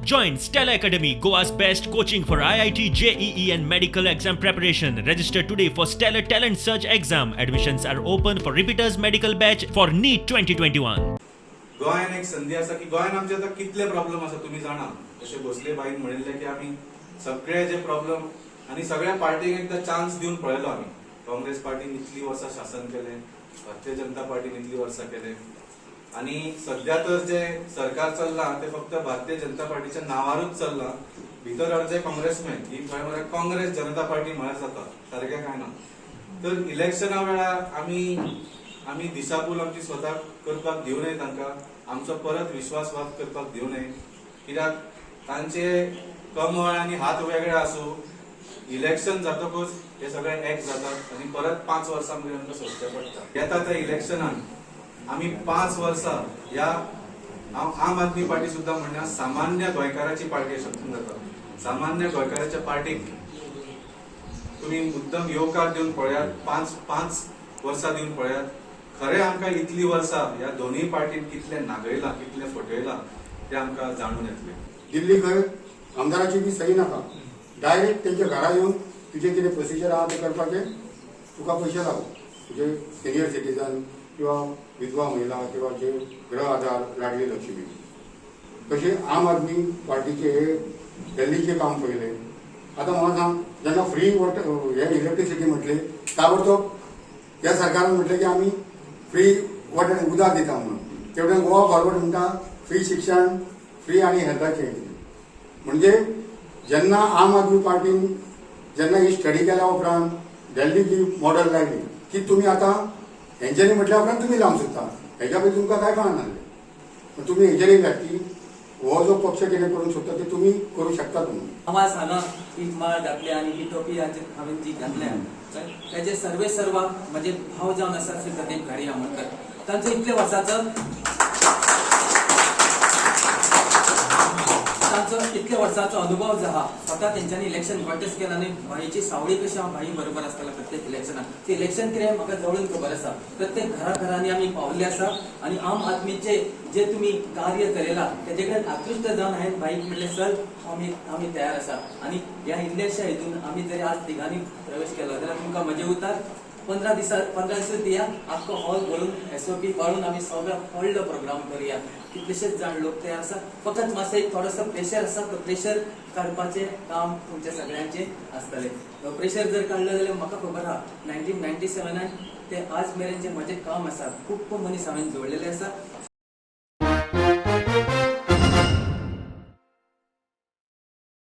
Join Stella Academy, Goa's best coaching for IIT, JEE, and medical exam preparation. Register today for Stellar Talent Search exam. Admissions are open for repeaters medical batch for NEET 2021. गोंयान एक संदी आसा की गोंयान आमचे आतां कितले problem आसा तुमी जाणा. जशें भोसले बाईन म्हणिल्लें की आमी सगळे जे प्रॉब्लम आनी सगळ्या पार्टीक एकदां चान्स दिवन पळयलो आमी. काँग्रेस पार्टीन इतलीं वर्सां शासन केलें, भारतीय जनता पार्टीन इतलीं वर्सां केलें आनी सद्या तर जे सरकार चल्लां ते फक्त भारतीय जनता पार्टीच्या नांवारूच चल्लां. भितर अर्जे काँग्रेसमॅन ही खंय म्हळ्यार काँग्रेस जनता पार्टी म्हळ्यार जाता, सारकें कांय ना. तर इलेक्शना वेळार आमी आमी दिशाभूल आमची स्वता करपाक दिवं नये, तांकां आमचो परत विश्वासघात करपाक दिवं नये. कित्याक तांचे कमळ आनी हात वेगळे आसूं, इलेक्शन जातकूच हे सगळे एक जातात आनी परत 5 वर्सां मागीर आमकां सोदचें पडटा. येता त्या इलेक्शनान आमी 5 वर्सां ह्या हांव आम आदमी पार्टी सुद्दां म्हणना, सामान्य गोंयकाराची पार्टी अशें जाता. सामान्य गोंयकाराच्या पार्टीक तुमी मुद्दम येवकार दिवन पळयात, 5 वर्सां दिवन पळयात. खरें आमकां इतलीं वर्सां ह्या दोनूय पार्टीन कितलें नागयलां, कितलें फटयलां तें आमकां जाणून येतलें. दिल्ली खंय आमदाराची बी सही नाका, डायरेक्ट तेंच्या घरा येवन तुजें कितें प्रोसिजर आहा तें करपाचें, तुका पयशे लागू. तुजे सिनियर सिटीजन किंवा विधवा महिला किंवा जे गृह आधार, लाडली लक्ष्मी. तशें आम आदमी पार्टीचे हे दिल्लीचें काम पळयलें. आतां म्हाका सांग, जेन्ना फ्री वॉटर हे इलेक्ट्रिसिटी म्हटली ताबडतोब ह्या सरकारान म्हटलें की आमी फ्री वॉटर उदक दिता म्हणून. तेवटेन गोवा फॉरवर्ड म्हणटा फ्री शिक्षण, फ्री आनी हेल्थाचें. म्हणजे जेन्ना आम आदमी पार्टीन जेन्ना ही स्टडी केल्या उपरांत दिल्ली जी मॉडल लायली की तुमी आतां हेंच्यांनी म्हटल्या उपरांत तुमी लावंक सोदता, हेज्या पयलीं तुमकां कांय कळना नासलें. पण तुमी हेजेर येयल्यात की हो जो पक्ष कितें करूंक सोदता ते तुमी करूंक शकतात म्हणून. आवाज हांगा ही माळ घातली आनी ही टोपी हांवें जी घातल्या त्याचे सर्वे सर्वा म्हजे भाव जावन आसा श्री प्रदीप घाडी आमोणकर. तांचो इतले वर्साचो अनुभव जो आहा, स्वता तेंच्यांनी इलेक्शन कॉन्टेस्ट केला आनी भाईची सावळी कशी हांव भाई बरोबर आसतालो प्रत्येक इलेक्शनाक. ते इलेक्शन कितें म्हाका जवळून खबर आसा. प्रत्येक घरा घरांनी आमी पावल्ले आसा आनी आम आदमीचे जे तुमी कार्य चलयला तेजे कडेन आकृश्ट जावन हांवें भाईक म्हणलें सर आमी तयार आसा. आनी ह्या इल्ल्याश्या हितून आमी जरी आज तिगांनी प्रवेश केलो जाल्यार तुमकां म्हजें उतर 15 दिसा दिया, आख्खो हॉल भरून SOP काडून आमी सगळो व्हडलो प्रोग्राम करुया. कितलेशेच जाण लोक तयार आसा. फकत मातसो एक थोडोसो प्रेशर आसा, तो प्रेशर काडपाचें काम तुमच्या सगळ्यांचें आसतलें. तो प्रेशर जर काडलो जाल्यार म्हाका खबर आहा 1997 ते आज मेरेन जे म्हजें काम आसा खूब मनीस हांवें जोडलेले आसा.